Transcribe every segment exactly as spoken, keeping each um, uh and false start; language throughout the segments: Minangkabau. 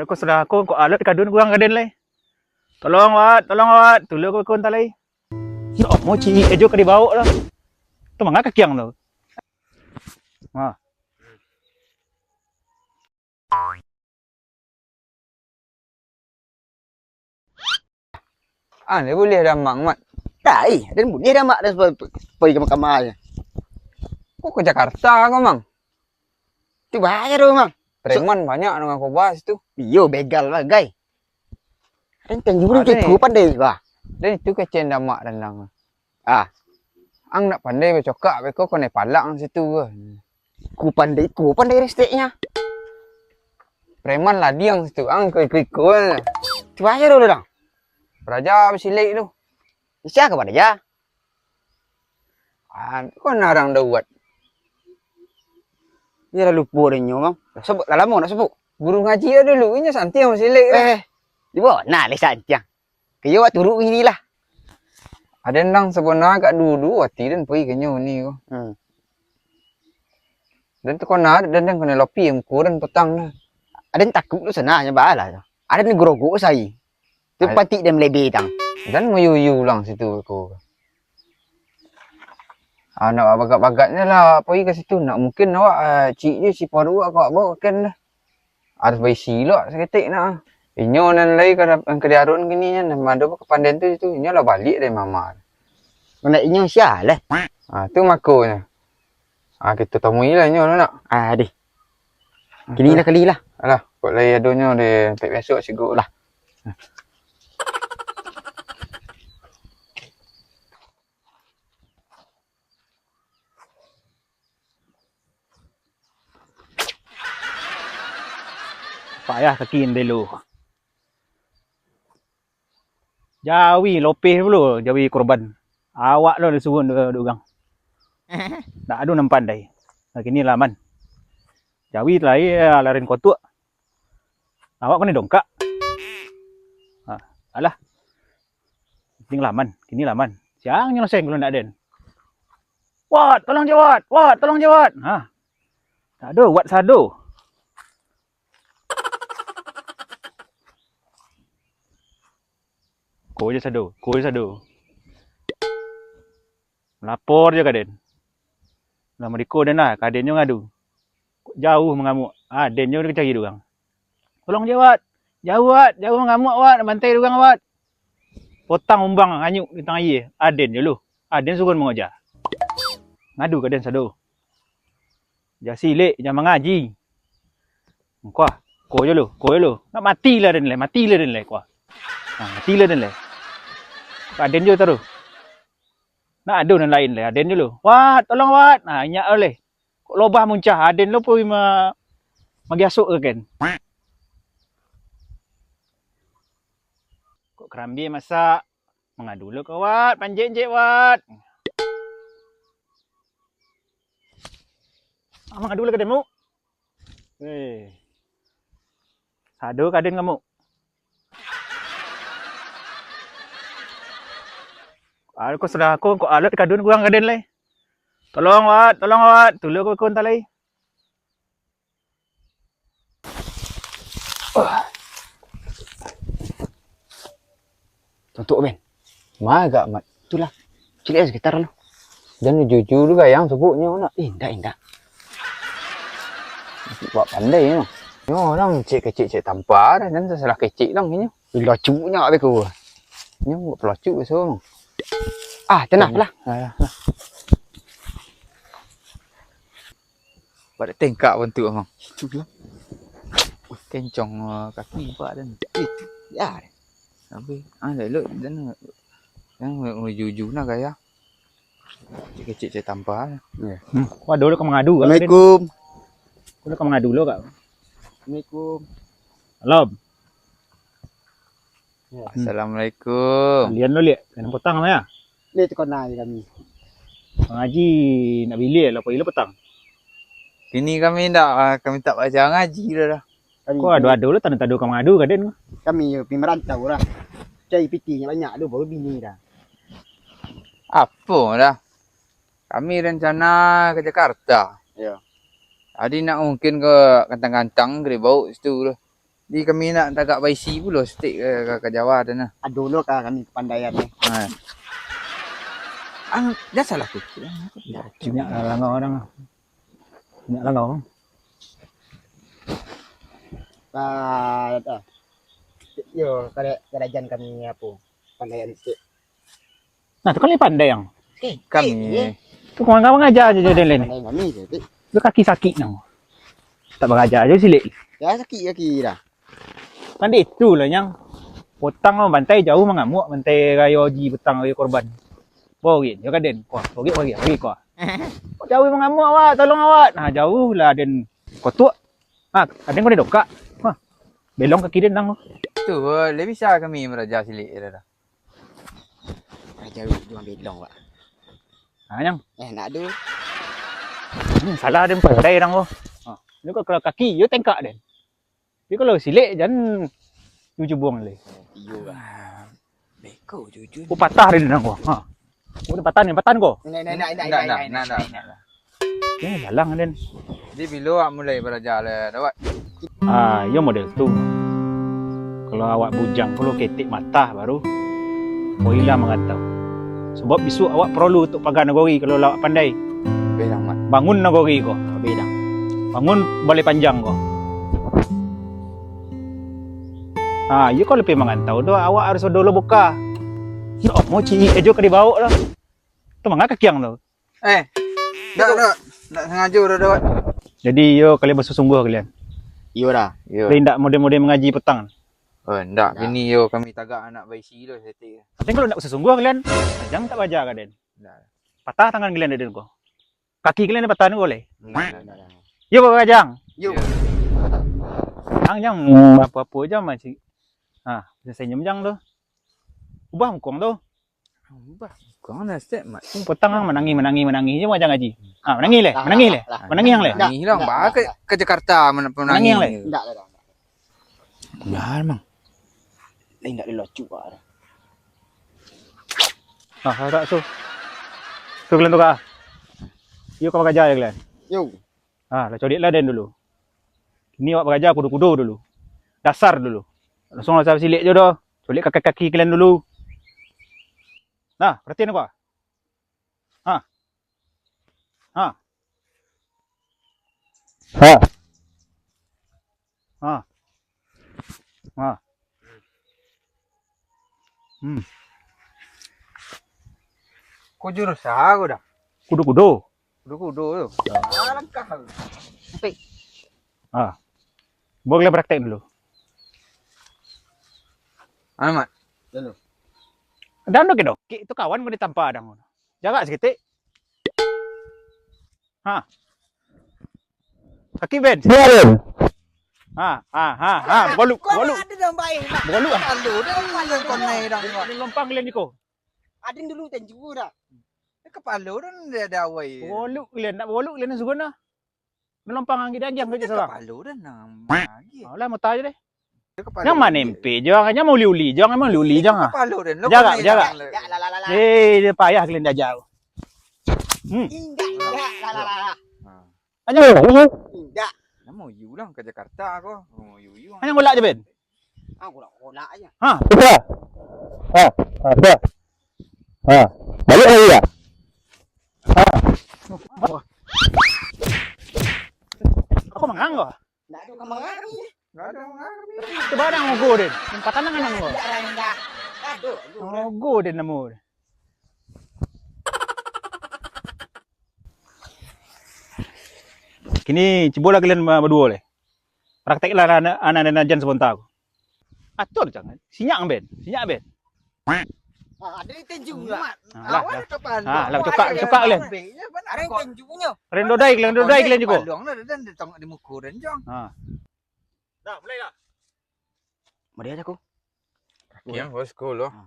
Ko sudah ko, ko alat kadun kurang ka den lai. Tolong, Wat, tolong, Wat. Tulung ko, ko anta lai. Yo, mau ciek ajo ka dibaok lah. Tu manga kakiang tu. Ha. Ah, ndak buliah damak, Mat. Dai, den buliah damak den pai ka mahkamah. Ko ka Jakarta ko, Mang? Tu bahaya tu, Mang. Preman banyak dengan kobas tu. Iyo, begal bagai. Den tanjurung keko pandai bah. Den itu kecen damak dandang. Ah. Ang nak pandai bacokak beko konai palak ang situ. Ku pandai, ku pandai resteknya. Preman ladiang situ, ang ko iko-iko. Cuba aja dulu dong. Raja basilek tu. Sia ka pada ja? Ah, ko narang Dawat. Iyo lah lupo dek inyo, Bang. Lah sabuk, lah lamo nak sabuk. Guru ngaji lah dulu, inyo santiang basilek tu. Eh, di bawah nah leh santiang. Kayo awak turuk inilah. Aden dang sabana agak dulu ati den pai kanyo ni ko. Hmm. Den tu kona, den, den kona lopi muko den patang tu. Aden takuk tu sana nyo balah tu. Aden gerogok sai. Tu patik den melebe tang. Den mayuyu lang situ ko. Ah, nak bagak-bagaknyo lah pai ka situ. Nak mungkin awak, ah, cik je si paruak awak bawa kan lah. Harus baisi lo saketek nak. Inyo nan lai ka, ka diarun kini nyo, nan mado kapanden tu, tu inyo lah baliak dari mama. Nak inyo sia lah. Ah, tu makonyo. Ah, kito tamui lah inyo nak. Ah, deh. Kini lah kali lah. Alah, kok lai adonyo deh, pek besok sigok lah. Payah kaki ndelo. Jawi lopeh pulo, jawi korban. Awak lo disuruah dek urang. Ndak ado nan pandai. Nah, kini lah aman. Jawi lah, iya, larin kotuak. Awak kena dongkak. Ha, alah. Kini lah aman, kini lah aman. Siang nyo laseng kalau ndak den. Wat, tolong je, Wat. Wat, tolong je, Wat. Ha. Tak ado, Wat sado. Ko je sado, ko je sado. Lapor je ka den. Lah mariko den lah, ka den nyo ngadu. Jauah mangamuak. Ah, den nyo dicari urang. Tolong je, Wat. Jauah, Wat. Jauah mangamuak, Wat. Nak bantai urang, Wat. Potang umbang anyuk di tangah aia. Ah, den je lu. Ah, den suruah mangoja. Ngadu ka den sado. Jan silek, jan mangaji. Kuah, ko jo lu, ko jo lu. Nak mati lah den lai, mati lah den lai, kuah. Nah, mati lah den lai. Ka den jo taruih. Nak ado nan lain lai, den jo lu. Wat, tolong, Wat. Nah, inyak lai. Kok lobah muncah, aden lo pun ma-, magiasok ke kan? Kok karambia masak, mangadu lo ka Wat, panjek-njek Wat. Ah, mangadu lo ka den, Muk. Eh. Sado ka den ka, Muk. Ah, ko sudah ko, ko alat kadun kurang ka den lai. Tolong, Wat, tolong, Wat, tulung ko, ko anta lai. Tuntuk, Ben. Ma agak, Mat? Itulah. Ciliak sekitar tu. Jan uju-uju tu gayang sabuknyo nak. Eh, indak, indak. Buek pandai nyo. Nyo urang cek kecek cek tampa dah, jan sasalah kecek lah inyo. Lacuknyo beko. Nyo buek pelacuk biaso. Ah, tanah lah. Alah, lah. Buek tengkak bantuak, Mang. Kencong, eh, kaki nampak dan. Eh, ya. Sampai, ah, elok dan, yang uju-uju nak gaya. Kecek-kecek tampa. Ya. Hmm. Waduh, lu ka mangadu, Kak. Assalamualaikum. Lu ka mangadu lo, Kak. Assalamualaikum. Salam. Ya. Hmm. Assalamualaikum. Lian lo, liak. Kena potang, ya? Leh, tu kona je kami. Mangaji nak biliak lah, pagi lah petang. Kini kami ndak, ah, kami tak baca ngaji dah, dah. Kami ko ado-ado lah, tando-tando ka mangadu ka den. Kami yo pi marantau lah. Cari piti nyo banyak tu, baru bini dah. Apo dah? Kami rencana ka Jakarta. Yo. Jadi nak mungkin ka kantang-kantang ka dibaok situ lah. Di kami nak tagak baisi pulo saketek ka, ka, ka Jawa tu nah. Ado lo ka kami kapandaian ni. Ha. Ang, jan salah tu. Banyak langau urang. Banyak langau. Ah, dah. Yo, kada, kada jan kami apo, pandaian saketek. Nah, tu kan lai pandai ang. Eh, kami. Eh, eh. Tu kau mangaja aja jo den lai. Pandai kami je, Tik. Tu kaki sakik nang. Tak mangaja aja silek. Ya, sakik kaki dah. Kan itu lah, Nyang. Potang bantai jauh mangamuak, bantai rayo haji, potang rayo korban. Bogit, yo ka den. Kau, bogit, bogit, bogit kau. Jauh mangamuak awak, tolong awak. Nah, jauh lah den kotuak. Ha, aden kau dokak. Ha, belong kaki den nang. Tu, lai bisa kami maraja silek dah. Raja juang belong, Pak. Ha, Nyang. Eh, nak tu. Hmm, salah den pandai dang ko. Ha, ni ko kalau kaki, yo tengkak den. Tapi kalau silek, jan tujuh buang lai. Iyo, Pak. Beko jujur. Oh, patah den dang ko. Ha. Oh, patah ni, patah ko. Nak, nak, nak, nak, nak, nak, nak, nak, nak. Eh, galang den. Jadi, bilo awak mulai baraja lah, Dawat? Ah, iyo model tu. Kalau awak bujang pulo ketek matah baru, poilah marantau. Sabab bisuak awak paralu untuak paga nagori kalau lah awak pandai. Beh, Mat. Bangun nagori ko, beh, Dang. Bangun Balai Panjang ko. Ah, iyo kalau pai marantau tu, awak harus ado lo boka. Yo, mau ciek ajo ka dibaok lah. Tu manga kakiang tu. Eh, ndak, ndak, ndak sangajo doh, Dawat. Jadi, iyo, kalian basusungguah kalian? Iyo dah. Iyo. Kalian ndak model-model mangaji patang? Oh, ndak. Ndak. Kini yo kami tagak anak baisi lo saketek. Tapi kalau ndak basusungguah kalian, jan tak baja ka den. Ndak. Patah tangan kalian dek den ko. Kaki kalian patah ni boleh? Ndak, ndak, ndak. Yo, Pak Kajang. Yo. Ang jan apo-apo jan masih. Ha, senyum jan tu. Ubah muko ang tu. Ubah muko ang dah, Stek, Mat. Petang ang manangih, manangih, manangih je macam ngaji. Ha, manangih leh, manangih leh. Manangih ang leh. Manangih lah, ang baa ka, ka Jakarta, mana manangih ang leh. Ndak lah, ndak. Ndak, Mang. Lai ndak dilocu, Pak. Ah, tak, tu. Tu kalian tu ka. Yo ka bakaja yo kalian. Yo. Ha, lah codiak lah den dulu. Kini awak bakaja kudo-kudo dulu. Dasar dulu. Langsuang dasar silek jo doh. Codiak kaki-kaki kalian dulu. Nah, paratian ko. Ha. Ha. Ha. Ha. Ha. Hmm. Ko jurus a ko dah? Kudo-kudo. Kudo-kudo tu. Ah, langkah tu. Sampai. Ah. Buat kalian praktek dulu. Alamat. Dulu. Dang dokek-dokek tu kawan ko ditampa dang. Jarak saketek. Ha. Sakik, Ben. Biarin. Ha, ha, ha, ha. Bakoluk, bakoluk. Bakoluk, ah. Aduh, dah, dah, dah, dah. Lompang kalian iko. Adin dulu tanju dah. Kapalo dah, dah, dah, wai. Bakoluk kalian, nak bakoluk kalian sugon dah. Melompang angin dagiang kerja salah. Kapalo dah, nang lagi. Alah, mata aja deh. Yang mana M P je, yang mau uli-uli, yang mau uli-uli, yang ah. Kapalo dah. Jarak, jarak. Eh, dia payah kalian diajar. Hmm. Indak, indak, lah, lah, lah, lah. Hanya ngolak je. Indak. Nama you lah ke Jakarta ko? Oh, you, you. Hanya ngolak je, Ben. Ah, ngolak-ngolak aja. Ha. Sudah. Ha. Ha, sudah. Ha. Balik lagi ya? Ha. Aku mangang ko. Ndak ada mangang ni. Ndak ada mangang ni. Coba dah ngogo deh. Empat tangan nang ko. Ndak ada, ndak. Aduh, aduh. Ngogo deh namo. Kini cubolah kalian ba-, baduo leh. Prakteklah anak, anak, anak jan sabonta ko. Atur jangan. Sinyak, Ben. Sinyak, Ben. Ah, ada di tenju lah. Ah, lah, lah. Ah, lah, cokak, cokak kalian. Ada di tenjunyo. Rendodai kalian, rendodai kalian juga. Paluang lah, dan datang di muka dan jang. Ah. Dah, mulai dah. Mari aja ko. Yang bos ko lo. Ah.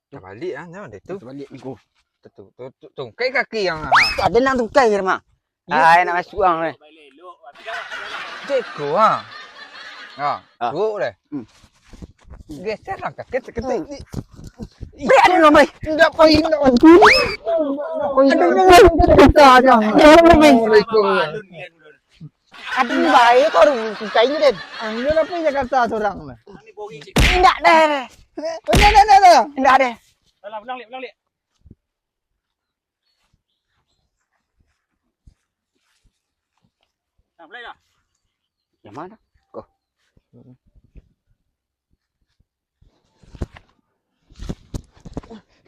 Tabalik ah, jangan deh tu. Tabalik ni ko. Tu, tu, tu, tu, tungkai kaki yang, ah. Ada nang tungkai, Rama. Ya. Ah, nak masuk ang, eh. Cek ko, ah. Ah, ah. Duduk deh. Hmm. Geser lah kaki seketik. Hmm. Ih, ada lo, Mai. Ndak poin, ndak poin. Ndak poin. Aduh, ndak poin. Assalamualaikum. Aden bae ko, kain den. Ambil apo Jakarta surang lah. Indak deh. Indak, indak, indak, indak. Indak deh. Ulang, ulang, ulang. Nah, mulai dah. Yang mana? Kok.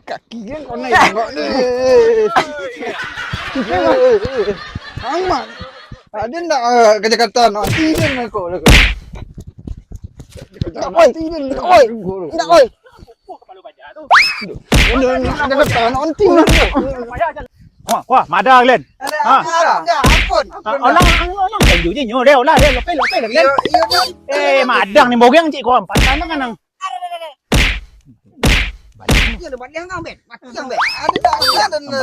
Kaki kan kau naik tengok ni. Amat. Ada ndak, eh, ke Jakarta nak tidur nak kau lah. Oi, oi, ndak, oi. Kepala baja tu. Oi, oi, oi, oi. Wah, wah, madang, Glenn. Ha. Ampun. Ampun. Ulang, ulang, ulang. Lanjut je, nyo, deh, ulah, deh, lopeh, lopeh, Glenn. Iyo, iyo, iyo. Eh, madang ni, bogeng cik kau, ampatan kan. Iyo, baliang kau, Ben. Mati kau, Ben. Ada tak, ada, ada.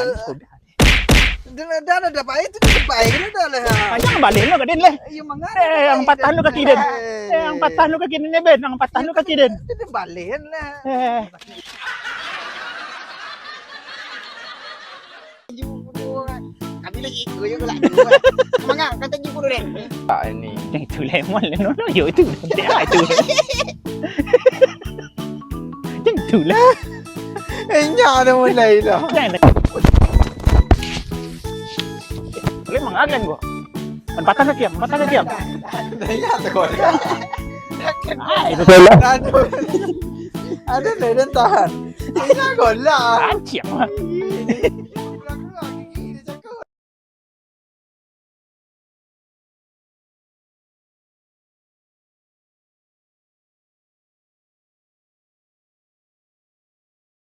Dah, dah, dah, dah, baik tu, dah baik, dah, dah lah. Panjang balik lo, Glenn, leh. Iyo, mangga. Eh, yang patah lo kaki den. Eh, yang patah lo kaki den, Ben. Yang patah lo kaki den. Dah, dah balik lah. Eh. Kami lagi ikut juga lah. Mangga, kata jumpa dulu, Den. Tak ini. Yang itu lemon, lemon, no, no, yo itu. Dia itu. Yang itulah. Eh, nyak dah mulai dah. Jangan. Boleh mangagan gua. Kan patah kaki, patah kaki. Dah ya, tak kau. Ah, itu salah. Aduh. Aduh, dah, dah tahan. Ini golak. Anjing.